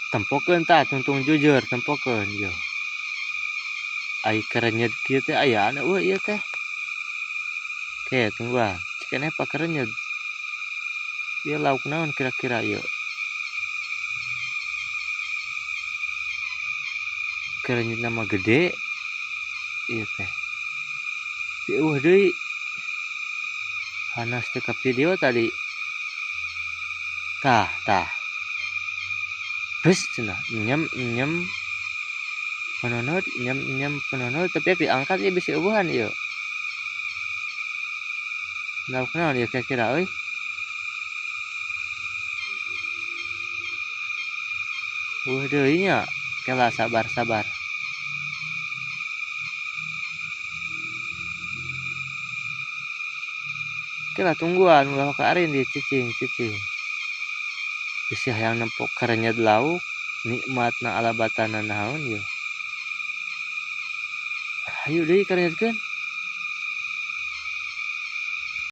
Tempokeun tah, tungtung jujur tempokeun yeuh. Ai kerenyet kieu teh ayaan eueuh ieu teh. Oke, tungguan. Cikeneh pakerenyet. Ieu lauk naon kira-kira ieu? Kerenyetna mah gede ieu teh. Tapi eueuh deui. Hanas teu ka video tadi. Tah, tah. Bes cenah nyem nyem penonot nyem nyem penonot tapi diangkat ieu bisi eueuhan ieu. Lauk naon ieu kira-kira euy? Eueuh deui nya. Kela sabar sabar. Kela tungguan ulah ka arin di cicing cicing. Bisi hayang nempo karenyet lauk nikmatna alabatana naon ieu. Hayu deui karenyetkeun.